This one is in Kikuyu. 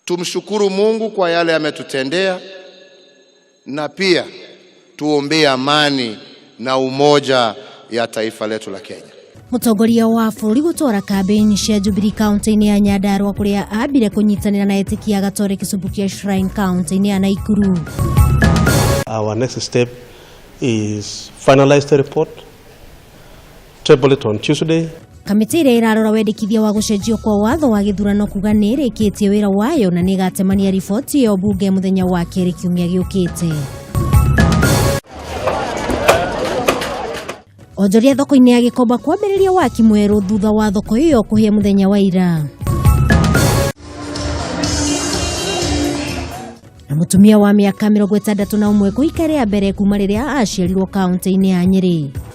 Tumshukuru Mungu kwa yale ametutendea, na pia tuombee amani na umoja ya taifa letu la Kenya. Mũtongoria wa bũrũri gũtwara kambĩini cia Jubilee kaunti-inĩ ya Nyandarua kũrĩa ambire kũnyitanĩra na etĩkia a Gatoreki Subukia Shrine kaunti-inĩ ya Naikuru. Our next step is finalize the report, table it on Tuesday. Kamĩtĩ ĩrĩa ĩrarora wendekithia wa gũcenjio kwa watho wa gĩthurano kuga nĩ ĩrĩkĩtie wĩra wayo na nĩ ĩgatemania riboti ĩyo mbunge mũthenya wa kerĩ kiumia gĩũkĩte. Onjoria thoko-inĩ ya Gĩkomba kwambĩrĩria waki mwerũ thutha wa thoko ĩyo kũhĩa mũthenya wa ira. Na mũtumia wa mĩaka 61 kũhika rĩa mbere kuma rĩrĩa aciarirwo kaunti-inĩ ya Nyĩrĩ.